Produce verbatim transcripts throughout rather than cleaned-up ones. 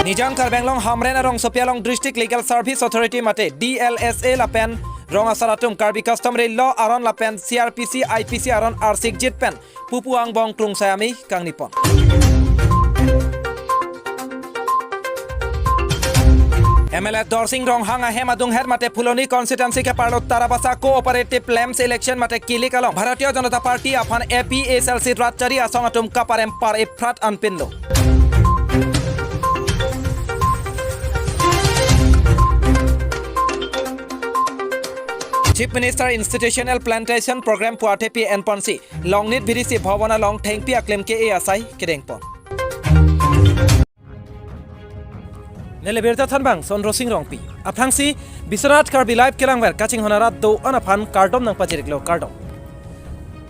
Nijang Karbi Anglong Hamren arongsopi along District Legal Service Authority mate D L S A lapen rong asar atum Karbi Customary Law aron lapen C R P C I P C aron arsikjit pen pupu angbong klungsai amei kangnipon. M L A Dorsing Ronghang ahem adunghet mate Phuloni constituency keparlo Tarabasa Cooperative Lamps election mate kilik along Bharatiya Janata Party aphan A P H L C rat chari asong atum kaparem par-e phrat anpinlo. Chief Minister Institutional Plantation Program pu athepi enponsi Longnit Birisi Bhawan along thengpi aklim ke-e asai kedengpon. Neli birta thanbang Sondro Sing Rongpi. Aphrangsi Biswanath Karbi Live kelangver kachinghon arat do-an aphan kardom nangpajiriklo, kardom.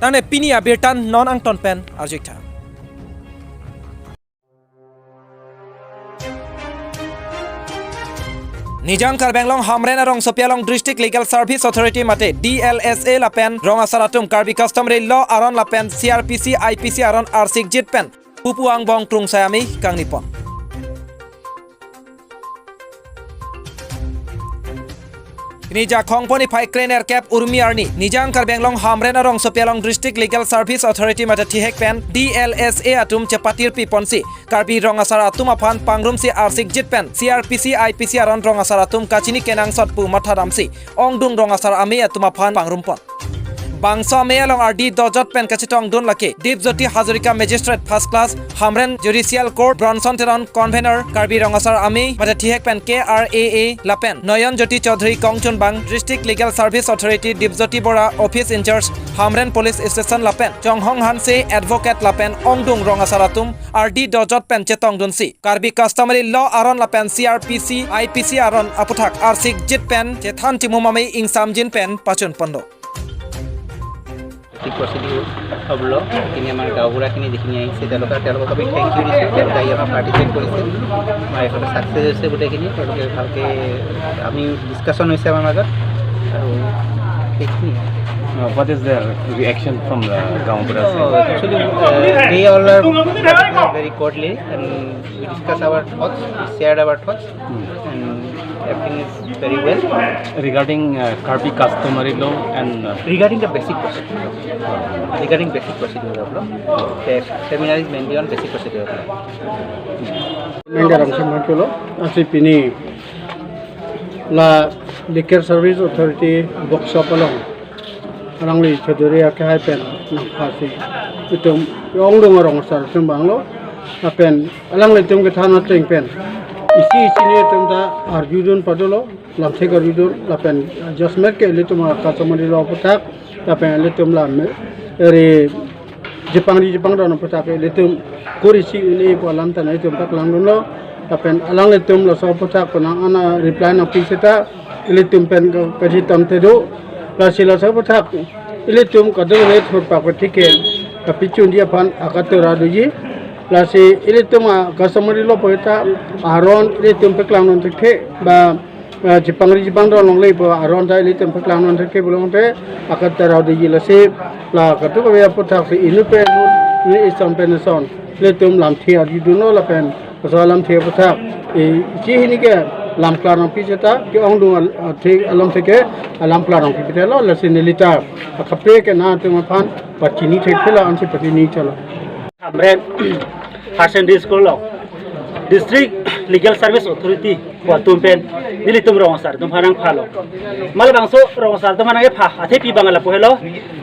Tangte pini abirta non angton pen arjuiktha. Nijang Karbi Anglong Hamren arongsopi along District Legal Service Authority mate D L S A lapen rong asar atum Karbi Customary Law aron lapen C R P C I P C aron arsikjit pen pupu angbong klungsai amei kangnipon. Pini Jakhong pon niphai krenerkep Urmi arni Nijang Karbi Anglong Hamren arongsopi along District Legal Service Authority mate thihek pen D L S A atum chepatirpi ponsi Karbi rong asar atum aphan pangrumsi arsikjit pen C R P C I P C aron rong asar atum kachini kenangsot pu mathadamsi ongdung rong asar amei atum aphan pangrumpon. Bangso amei along ardi dojot pen kachetongdun lake Dipjyoti Hazarika Magistrate First Class, Hamren Judicial Court, Bronson Teron Convener, Karbi Rong Asar Amei mate thihek pen K R A A lapen Noyon Jyoti Chaudhary kongchunbang District Legal Service Authority, Dipjyoti Bora Office in Charge, Hamren Police Station lapen Chonghong Hanse Advocate lapen ongdung rong asar atum ardi dojot pen chetongdunsi Karbi Customary Law aron lapen C R P C I P C aron aputhak arsikjit pen chethan chimum amei ingsamjin pen pachunponlo. ঠিক প্ৰচিডিং হ'ব। সেইখিনি আমাৰ গাঁওবুঢ়াখিনি যিখিনি আহিছে, তেওঁলোকে, তেওঁলোকক আমি থেংক ইউ দিছোঁ, তেওঁলোকে আহি আমাক পাৰ্টিচিপেট কৰিছে। আমাৰ এখেতৰ ছাকচেছ হৈছে গোটেইখিনি। তেওঁলোকে ভালকৈ, আমি ডিছকাশ্যন হৈছে আমাৰ মাজত আৰু সেইখিনি। Uh, what is their reaction from the Gaonbura side? Actually, uh, they all are very cordially and we discuss our thoughts, we shared our thoughts, and everything is very well. Regarding uh, Karbi customary law and uh, Regarding the basic procedure, regarding basic procedure of law, the seminar is mainly on basic procedure of law. Menggarang sumhangkulo, asi pini la Legal Service Authority workshop along alangli Chaudhary akhai pen nangphasi itum ongdung arong asar atum banglo, lapen alanglitum kethan ateng pen isi isi ni itum ta arjudun padolo, lamsek arjudun, lapen judgment ke ilitum customary law aputhak, lapen ilitum lam eri jepangri jepangdon aputhak ilitum kurisi ini pu alam ta nelitum paklangdunlo, lapen alanglitum laso aputhak penang ana reply nangpi seta ilitum pen kajitam tedu, lasi laso aputhak ilitum kadung le thurpak patiken kapichun dia aphan akatura doji, lasi ilitum a customary law pu ta aron ilitum paklangdun thekthe ba ah, jepangri jepangdon longle pu aron ta ilitum paklangdun thekthe pulote akatura doji, lasi la katu kave aputhak si inut pen ni ison pen ison ilitum lamthe arjudunlo, lapen laso lamthe aputhak isi hini ke lam klar nangpi seta ke-ongdung al-, ah, thik alam thik ke alam klar nangpi pite lo, lasi neli ta akaprek ke nangtum aphan pachini thekthelo, ansi pachini chalo. Hamren Higher Secondary School along District Legal Service Authority pu atum pen nelitum rong asar atum aphan nangphalo. Malabangso rong asar atum aphan nangkepha athepi abang lapu helo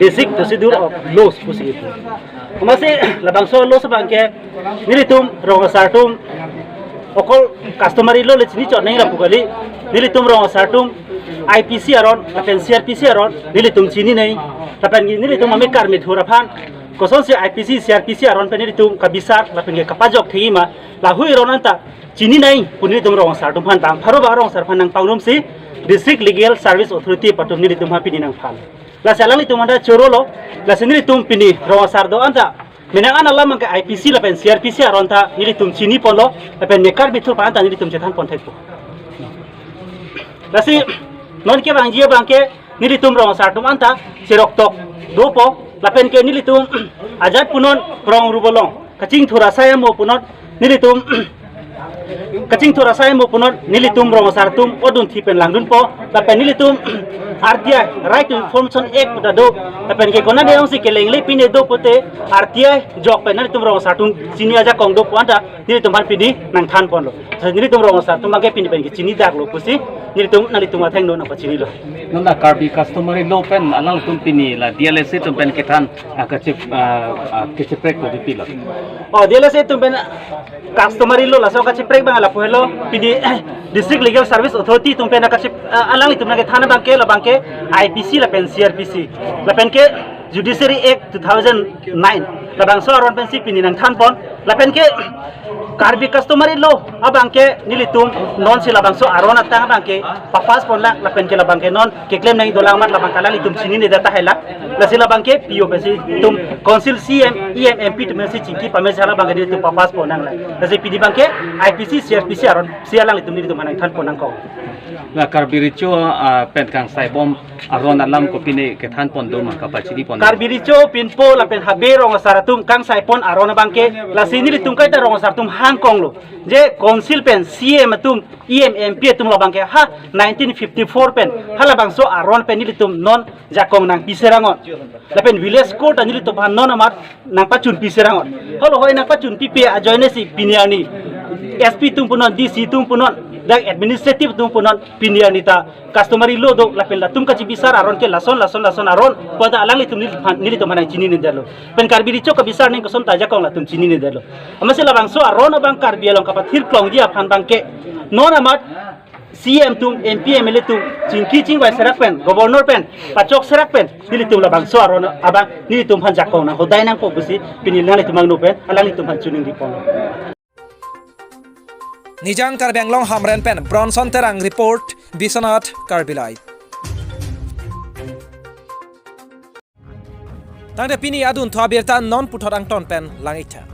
basic procedure of laws pusi. Amatsi labangso laws abang ke nelitum rong asar atum okol customary law le chini chot nangji lapu kali, nelitum rong asar atum I P C aron lapen C R P C aron nelitum chini nangji, lapen nelitum amekar methur aphan kosonsi I P C, C R P C aron pen nelitum kabisar lapen ke kapajok thekji ma, lahui aron anta chini nangji pu nelitum rong asar atum aphan bang pharo ba rong asar aphan nangpangrumsi District Legal Service Authority pu atum nelitum aphan pini nangphal. Lasi alanglitum anta chorolo, lasi nelitum pini rong asar do anta menang an alam ke I P C lapen C R P C aron ta nelitum chiniponlo, lapen mekar methur aphan anta nelitum chethanpon thekpo. Lasi non kevangji abang ke nelitum rong asar atum anta cheroktok dopo, lapen ke nelitum ajat punon rong rubolong kachingthur asai amo punon nelitum Kachingthur asai mo punon nelitum rong asar atum odun thi pen langdunpo, lapen nelitum R T I, Right to Information Act pu ta do, lapen ke konat dei ongsi kelengle pine do pute R T I jok pen nelitum rong asar atum chini ajakong do pu anta nelitum aphan pini nangthanponlo. Sa nelitum rong asar atum abangke pini pen ke chini daklo pusi nelitum nanglitum athengno nangpachinilo. Non la Karbi customary law pen alangtum pini la D L S A atum pen kethan, ah, kachep, ah, ah, kacheprek ko pipilo? Oh, D L S A atum pen customary law laso kacheprek abang lapu helo, pini District Legal Service Authority atum pen kachep, ah, alanglitum nangkethan abangke labangke I P C lapen C R P C, lapen ke Judiciary Act two thousand nine, labangso aron pensi pini nangthanpon, lapen ke Karbi customary law abangke nelitum nonsi labangso aron atang abangke papass ponlang, lapen ke labangke non keklem nangji dolang amat labangke alanglitum chinine det tahai lang. Lasi labangke P O pensi itum Council, C M, E M, M P atum pensi chingki pamesi halabangke nelitum papass ponnanglang. Lasi pini abangke I P C, C R P C aron si alanglitum nelitum aphan nangthanpon nangkok. La Karbi Recho, ah, pen kangsaibom aron alam ko pini kethanpon do ma kapachinipon? Karbi Recho pinpo lapen habe rong asar atum kangsaipon aron abangke, lasi nelitum kaita rong asar atum hangkonglo. Je Council pen C M atum, E M, M P atum labangke ha nineteen fifty-four pen halabangso aron pen nelitum non jakong nangpi serangot. Lapen village court ta nelitum aphan non amat nangpachunpi serangot. Holo hoi nangpachunpipe ajoine si pini arni S P atum punon, D C atum punon, dak administrative atum punon, pini arni ta customary law do, lapen latum kachibisar aron ke lason, lason, lason aron pu ta alanglitum neli-, nelitum aphan nangchinine detlo. Pen Karbi Recho kabisar ning koson ta ajakong latum chinine detlo. Amatsi labangso aron abang Karbi along kapathir klongji aphan abangke non amat C M atum, M P, M L A atum chingki chingvai serak pen, Governor pen pachok serak pen nelitum labangso aron abang nelitum aphan jakong nanghodai nangpo pusi pini nanglitum angno pen alanglitum aphan chiningripon. Nijang Karbi Anglong Hamren pen Bronson Terang report, Biswanath Karbi Live. Tangte pini adunthu abirta non puthot angton pen lang-iktha.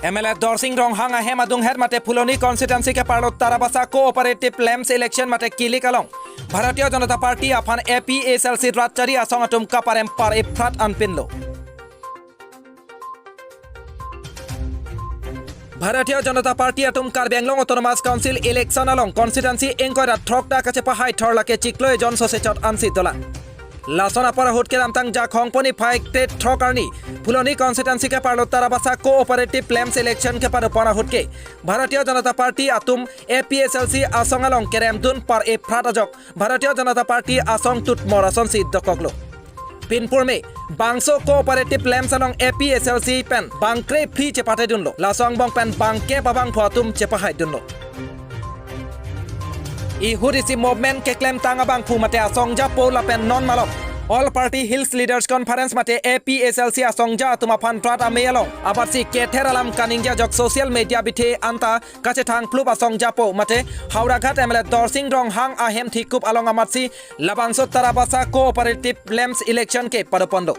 M L A Dorsing Ronghang ahem adunghet mate Phuloni constituency keparlo Tarabasa cooperative lamps election mate kilik along Bharatiya Janata Party aphan A P H L C rat chari asong atum kaparem par iprat anpinlo. Bharatiya Janata Party atum Karbi Anglong Autonomous Council election along constituency ingkoi ra throk ta kachepahai thor lake chiklo ejon sosechot ansi dolang. Lason apor ahut kedamtang Jakhong poni phai kre throk arni Phuloni constituency keparlo Tarabasa cooperative lamps election kepadopon ahut ke Bharatiya Janata Party atum A P H L C asong along keremdun par iprat ajok Bharatiya Janata Party asong tutmor asonsi dokoklo. Pinpurme, bangso cooperative lamps along A P H L C pen bangkre phli chepatedunlo. Laso angbong pen bangkep abangphu atum chepahaidunlo. Ihut isi movement keklemtang abangphu mate asongja po lapen non malom All Party Hills Leaders Conference mate A P H L C asongja atum aphan rat amei along abatsi kether alam kaningje ajok social media bithe anta kachethang plup asongja po mate Howraghat M L A Dorsing Ronghang ahem thikup along amatsi labangso Tarabasa cooperative lamps election kepadoponlo.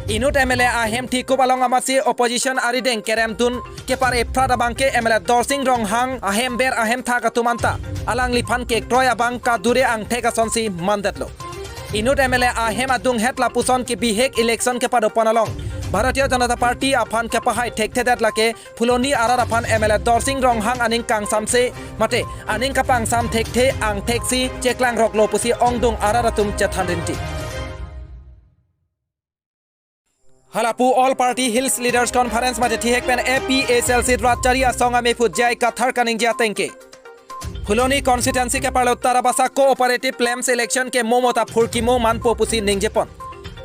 Inut M L A ahem thikup along amatsi opposition arideng keremdun kepar iprat abangke M L A Dorsing Ronghang ahem ber ahem thak atum anta alangliphan kekroi abang kadure angthek asonsi mandetlo. Inut M L A ahem adunghet lapuson kebihek election kepadopon along Bharatiya Janata Party aphan kepahai thekthedet lake Phuloni arat aphan M L A Dorsing Ronghang aning kangsamse mate aning kapangsam thekthe angtheksi cheklangroklo pusi ongdung arat atum chethan rinti. Halapu All Party Hills Leaders Conference mate thihek pen A P H L C rat chari asong amei phut J I Kathar kaningje atengke Phuloni constituency keparlo Tarabasa cooperative lamps election ke mo mota phurkimo manpo pusi ningjepon.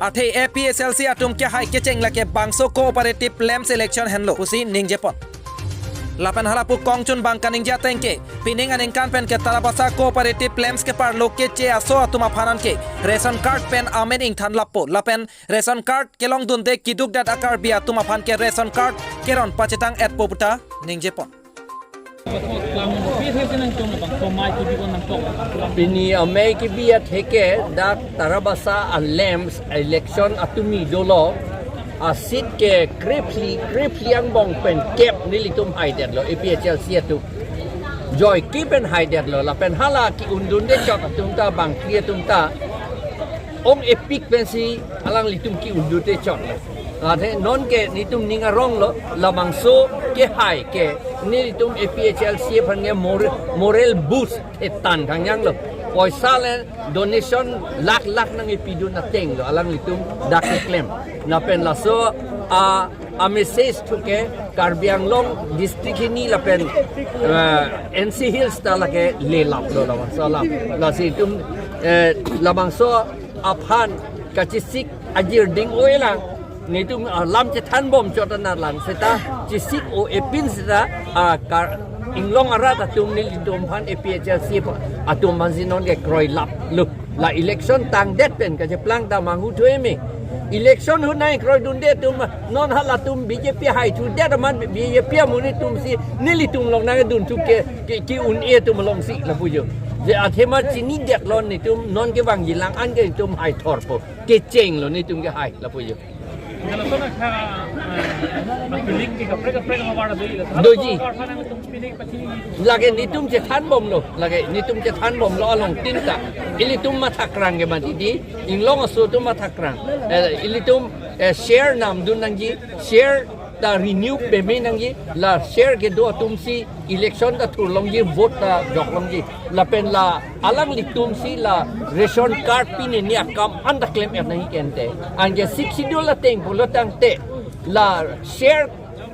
Athe A P H L C atum kehai kecheng lake bangso cooperative lamps election henlo pusi ningjepon. Lapen halapu kongchun bang kaningje atengke, pining aningkan pen ke Tarabasa cooperative lamps keparlo keche aso atum aphan anke ration card pen amen ingthan lappo. Lapen ration card kelongdunde kidukdet a-Karbi atum aphan ke ration card keron pachetang-etpo puta ningjepon. Pini amei kebi atheke dak Tarabasa a-lamps election atumi dolo, a-seat ke krephli, krephli angbong pen kep nelitum haidetlo, A P H L C atum. Joike pen haidetlo, lapen hala ke-undunde chot atum ta, bangphli atum ta Ong epik pensi alanglitum ke-un dute chot lo. Athe non ke netum ning arong lo, labangso kehai ke netum A P H L C aphan ke mor-, moral boost etan kangjang lo. Poisa le donation lakh lakh nangkepidun ateng lo alanglitum dak keklem. Lapen laso a, a message thu ke Karbi Anglong district hini lapen, eh, N C Hills ta lake lelap lo labangso alam. Lasi itum, eh, labangso aphan kachesik ajir ding-oi lang. Netum, ah, lam chethan bom chot anat lang seta chesik-o-e pin seta, ah, Kar-, Inglong arat atum nelitum aphan A P H L C atum aphansi non ke kroilap lo. La election tangdet pen kacheplang ta manghu thu eme. Election ahut nangkroidunde atum, non halatum B J P haithudet amat B J P amonit atumsi nelitum along nangdun thu ke, ke, ke-un-e atum alongsi lapu jo. Je athema chinidet lo netum non kevangji lang an ke netum haithorpo. Kecheng lo netum kehai lapu jo. Kalau sana ka, eh, piling ke kaprek kaprek awar do ila. Doji. Kalau sana netum piling pachini. Lake netum chethan bom lo, lake netum chethan bom lo along tinta. Ilitum mathakrang ke mati di, Inglong aso atum mathakrang. Eh, ilitum, eh, share namdun nangji, share ta renew peme nangji, la share kedo atumsi election ta thurlongji, vote ta joklongji. Lapen la alanglitumsi la ration card pineni akam anta klem-et nangji kente. Anke Sixth Schedule ateng pulo tangte la share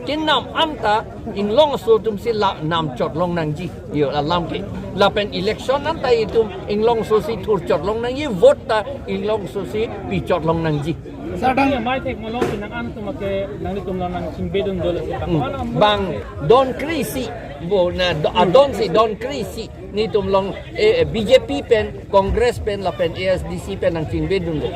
kenam anta Inglong aso atumsi la namchot long nangji. Yo, alam ke. Lapen election anta itum Inglong asosi thurchot long nangji, vote ta Inglong asosi pichot long nangji. Sir, dang- Mai thek molong pinang an tum ke nanglitum along nangchingbedun dolo si. Hmm. Bang don kre-isi, bo na do-, adon si don kre-isi. Netum along, eh, eh, B J P pen, Congress pen, lapen A S D C pen nangchingbedun do.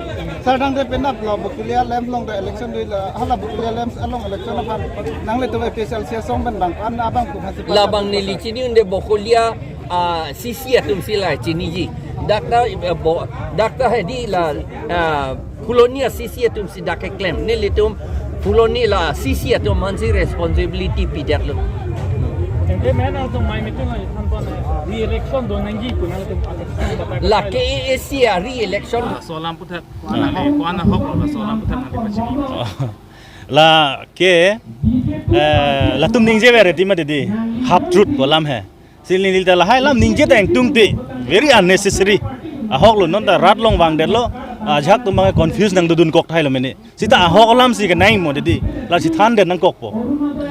Sir, dang de penap lo, Bokolia LAMPS along de election de la, hala Bokolia LAMPS along election aphan nanglitum A P H L C asong pen bang, an abang ku hasi labang neli chini-un de Bokolia, ah, C C atumsi la chiniji. Dak ta, eh, bo-, dak ta hedi la, ah, Phuloni a C C atumsi dak keklem. Nelitum Phuloni la C C atum aphansi responsibility pidet lo. Tangte men atum mai meeting lo than pon re-election do nangji pu nangtum. La K A A C a re-election. Laso alam aputhak, ko-an ahok, ko-an ahok, laso alam aputhak nangli pachini. La ke, eh, latum ningje vere ti mati di, half truth pu alam he. Si neli ta lahai alam ningje ta ingtungte, very unnecessary. Ahok lo, non ta rat along vangdet lo, ajahak atum abang confuse nangdodun kok thai lo mene. Sita ahok alamsi kenang mo dedi, la chethandet nangkokpo.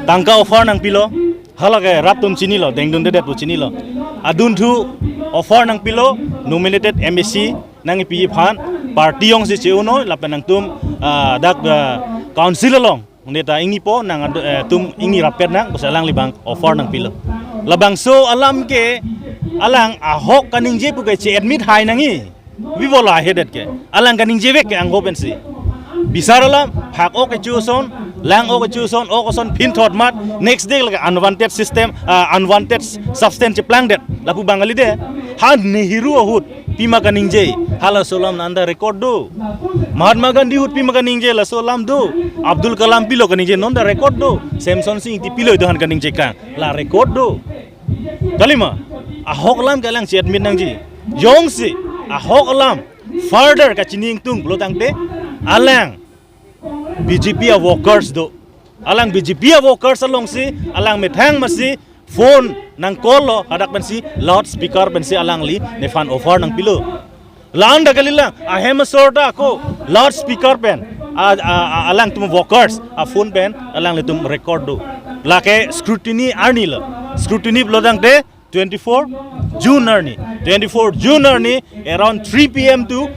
Tangka offer nangpilo, hala ke rat atum chinilo, dengdundedet pu chinilo. Adunthu offer nangpilo, nominated M A C nangpi aphan, party jongsi che-un-noi, lapen nangtum, ah, dak, ah, council along. Neta ingnipo nang ad-, eh, tum ingni rappet nang, basa alangli abang offer nangpilo. Labangso alam ke alang ahok kaningje pu ke che-admit hai nangji. Pi pulo ahedet ke. Alang kaningjevek ke angho pensi. Bisar alam, phak-ok kecho ason, lang-ok kecho ason, ok ason phinthot mat, next day lake unwanted system, ah, unwanted substance cheplangdet. Lapu abang kali de. Ha Nehru ahut pima kaningje, halaso alam nanda record do. Mahatma Gandhi ahut pima kaningje, laso alam do. Abdul Kalam pilo kaningje, non ta record do. Semson Sing Ingti pilo ido han kaningje kang, la record do. Kalima, ahok alam ke alang che-admit nangji. Jongsi ahok alam further kachini ingtung pulo tangte, alang B J P a workers do. Alang B J P a workers alongsi, alang methang masi phone nang call lo, hadak pensi loudspeaker pensi alangli nephan offer nangpilo. La-an ta kalilang, ahem asor ta ako loudspeaker pen, a, a, a, alangtum workers a phone pen alanglitum record do. Lake scrutiny arni lo. Scrutiny pulo tangte twenty-four June arni. Twenty-four June arni around three P M to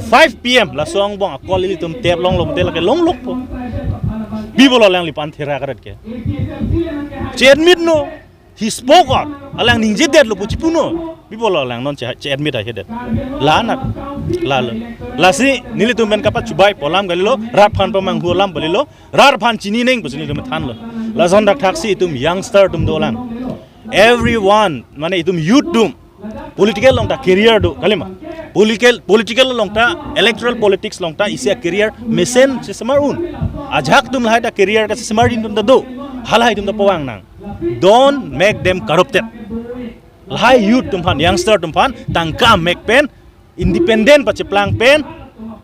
five P M laso angbong a-call ilitum tep longlo mate lake longlokpo. Pi pulo alangliphan thera karet ke. Che-admit no. He spoke out. Alang ningjedet lo pu chipunon. Pi pulo alang non che, che-admit ahedet. La nat. La lo. Lasi nelitum pen kapachubai pu alam kalilo, rat aphan pamanghu alam kalilo, rat aphan chini neng pu si nelitum thanlo. Lason dak thaksi itum youngster atum dolang. Everyone, mane itum youth atum, political along ta career do, kalima. Political, political along ta, electoral politics along ta isi a-career mesen sesemar un. Ajahak atum lahai ta career kasesemar dun atum ta do. Halahai atum ta pavang nang. Don't make them corrupted. Lahai youth atum aphan, youngster atum aphan, tangka mek pen, independent pacheplang pen,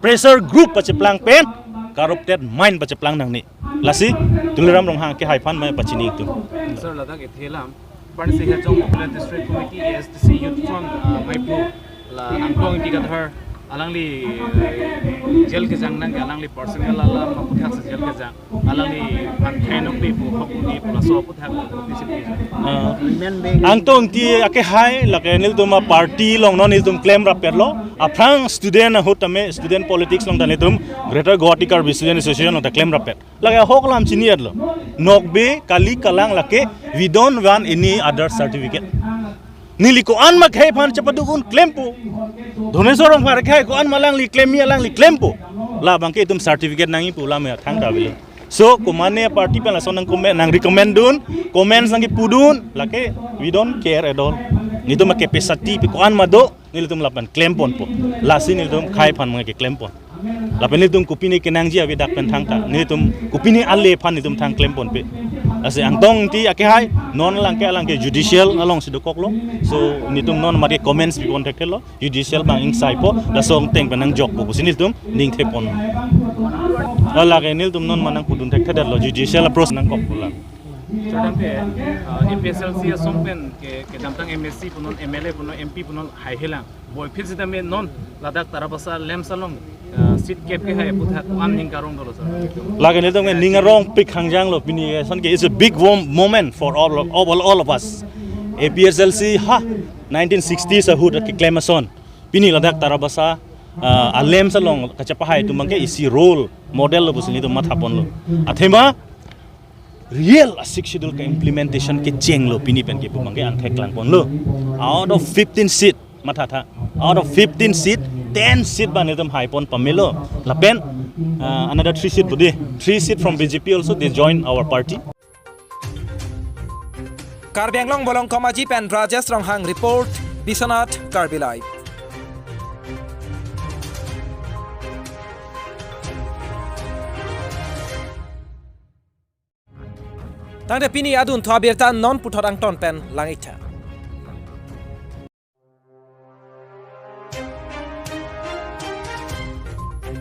pressure group pacheplang pen, corrupted mind pacheplang nangne. Lasi, Tuliram Ronghang akehai aphan mai pachini itum. Sir, ladak ethe alam, Parsi Hajong Popular District Committee, A S D C Youth Front, uh, maiphu, la Angtong Ingti Kathar, alangli, uh, jail kejang nang, alangli personal alam, aputhaksi jail kejang, alangli aphan khainokbe pu, hok uni pu, laso aputhak, isi pu. Ah. Angtong Ingti akehai, lake nelitum a-party along non nelitum klemrap-etlo, aphrang student ahut tame, student politics along ta nelitum, Greater Guwahati Karbi Student Association along ta klemrap-et. Lake ahok alam chini-etlo. Nokbe, kali kalang lake, we don't want any other certificate. Neli ko-an ma khei aphan chepaduk un klempo. Dhoneswar Rongphar khei ko-an ma alangli klemji alangli klempo. Labangke itum certificate nangji pu alam ya thangta avelo. So, komane party pen lason nang comment, nang recommend dun, comments nangkipudun, lake we don't care at all. Nelitum a-capacity pi ko-an ma do, nelitum lapen klemponpo. Lasi nelitum khei aphan mangke klempon. Lapen nelitum kopine kenangji ave dak pen thangta. Nelitum kopine ale aphan nelitum thang klemponpe. Lasi Angtong Ingti akehai, non alangke alangke judicial alongsi dokoklo. So, nelitum non mate comments pipon thekthelo. Judicial abang ingsaipo, laso ateng pen nangjokpo pusi nelitum ningthepon. Lake nelitum non ma nangpudun thekthedetlo, judicial approach nangkokpo la. Sir, damte, uh, A P H L C asong pen ke, kedamtang M A C punon, M L A punon, M P punon haihelang. Boiphit sitame non ladak Tarabasa LAMPS along, uh, seat kep kehai aputhak ko-an ning karong dolo, sir? Lake nelitum ke ning arongpik hangjanglo pini, eh, ason ke it's a big wo-, moment for all, all, all of us. A P H L C ha nineteen sixties ahut keklem ason. Pini ladak Tarabasa, ah, a-LAMPS along kachepahai atum abangke isi role model lo pusi nelitum mathaponlo. Athema real a-Sixth Schedule ke-implementation kechenglo pini pen ke pu abangke angthek langponlo. Out of fifteen seat, mathatha. Out of fifteen seat, ten seat ba nelitum haipon pamelo. Lapen, ah, another three seat budi. Three seat from B J P also they join our party. Karbi Anglong Bolong Komaji pen Rajesh Ronghang report, Biswanath Karbi Live. Tangte pini adunthu abirta non puthot angton pen lang-iktha.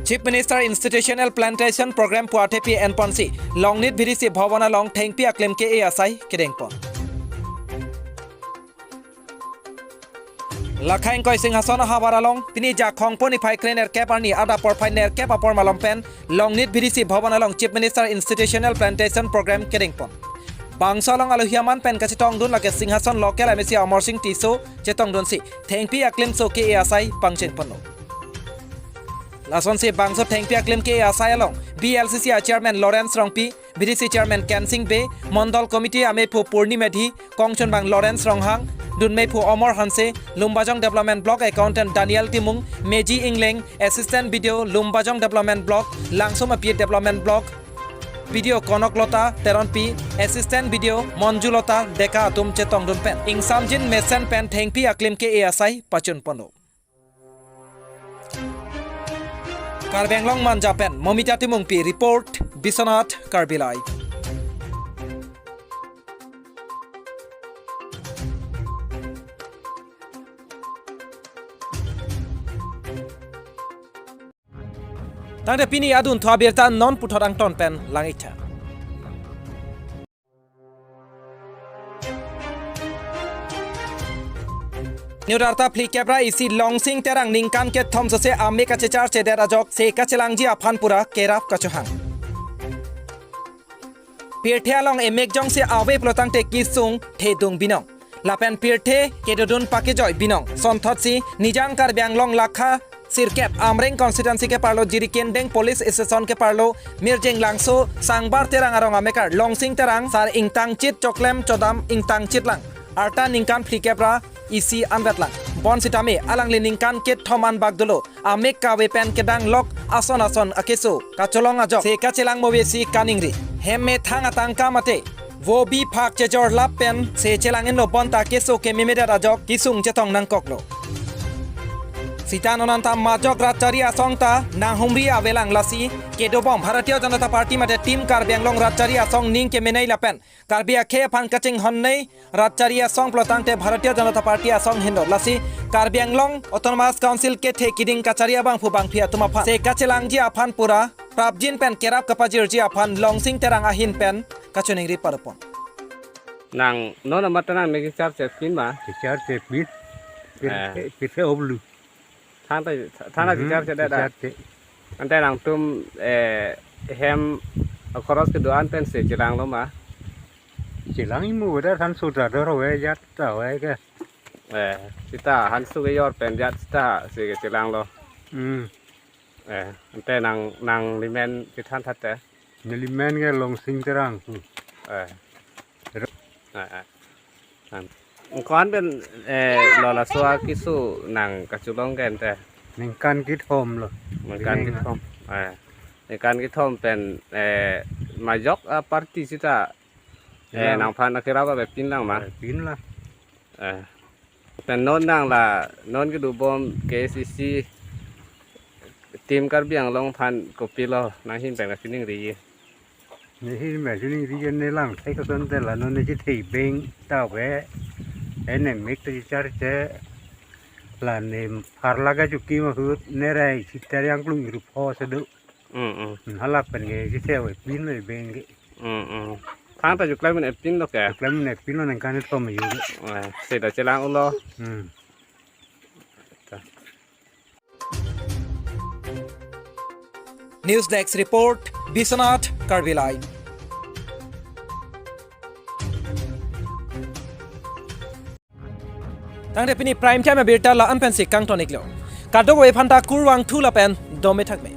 Chief Minister Institutional Plantation Programme pu athepi enponsi Longnit V D C Bhavan along thengpi aklim ke-e asai kedengpon. Lakha ingkoi Singhason ahavar along pini Jakhong po niphai krenerkep arni adap porphai nerkep apor malom pen Longnit V D C Bhavan along Chief Minister Institutional Plantation Programme kedengpon. Bangso along alohi aman pen kachetongdun lake Singhason local M A C Amarsing Tisso chetongdunsi thengpi aklimso ke-e asai pangchengponlo. Lasonsi bangso thengpi aklim ke-e asai along B L C C a-chairman Lawrence Rongpi, V D C chairman Kensing Bey, Mondol committee ameiphu Purni Medhi, kongchunbang Lawrence Ronghang, dunmeiphu Amar Hanse, Lumbajong Development Block accountant Daniel Timung, Meji Engleng, assistant B D O Lumbajong Development Block, Langsomapi Development Block, B D O Konok Lota Teronpi, assistant B D O Monju Lota Deka atum chetongdun pen ingsamjin mesen pen thengpi aklim ke-e asai pachunponlo. Karbi Anglong Manja pen Momita Timungpi report, Biswanath Karbi Live. Tangte pini adunthu abirta non puthot angton pen lang-iktha. Niudarta phlikep ra isi Longsing Terang ningkan kethom sose amek kachecharchedet ajok se kachelangji aphan pura kerap kachohang. Pirthe along emek jongsi ave pulotangte kesung thedung binong. Lapen pirthe kedodun pakejoi binong. Sonthotsi Nijang Karbi Anglong lakha sirkep Amreng constituency keparlo Jirikindeng police station keparlo Mirjing Langso Sangbar Terang arong amekar Longsing Terang sar ingtangchit choklem chodam ingtangchit lang. Arta ningkan phlikep ra isi anvetlang. Bonsitame alangli ningkan kethom anbak dolo. Amek kave pen kedang lok ason ason akeso kacholong ajok se kachelang move si kaningri. Hem methang atangka mate vobi phak chejor lap pen se chelang inlo bonta keso kememedet ajok kesung chetong nangkoklo. Sita non anta majok Ratchari Asong ta nanghumri avelang, lasi kedobom Bharatiya Janata Party mate Team Karbi Anglong Ratchari Asong ning kemenei lapen Karbi akhei aphan kachinghonnei Ratchari Asong pulo tangte Bharatiya Janata Party asong henlo, lasi Karbi Anglong Autonomous Council kethe kiding kachari abangphu bangphi atum aphan se kachelangji aphan pura prapjin pen kerap kapajirji aphan Longsing Terang ahin pen kachiningri parpon. Nang non amat nang ne kecharche pin ma? Kecharche pin. Pin, Eh. pin se oblu. Thangta, thangta Mhm, kecharche dada. Kecharche. Ante nangtum, eh, hem akoros kedo-an pen se chelanglo ma? Chelang imu weda than sutra dor we jat ta we ke. Eh, sita hansu kejor pen jat sita se kechelanglo. Hmm. Eh, ante nang, nang limen kethan thate. Nelimen ke Longsing Terang. Hmm. Eh. Ro- Eh, eh. Nang. Ko-an pen, eh, lo laso akeso nang kachelong ke ante? Ningkan kethom lo. Ningkan Ningkan. kethom. Eh. Ningkan kethom pen, eh, majok aparty sita. Eh, Ya. nangphan akerap avepin lang ma? Avepin lang. Eh. Pen non nang la, non kedobom K A C C Team Karbi Anglong aphan kopilo nanghin pen kachiningri? Nehin pen chiningri ke ne lang thek ason te la non ne chethei beng ta we. Ene mek te charche la ne pharla ga chuki ma hut ne rai sitariang klung iru pho se do. Mm, mm. Hmm, hala pen ke chethei avepin lo beng ke. Mm, mm. Thangta ju klem ne pin lo ke? Klem ne pin lo ningkan kethom ju. Eh, sita chelang ulo. Hmm. Ta. News Desk Report, Biswanath Karbi Live. Tangte pini Prime Time abirta la-an pensi kangton iklo. Kadokave aphanta kurvangthu lapen dome thakme.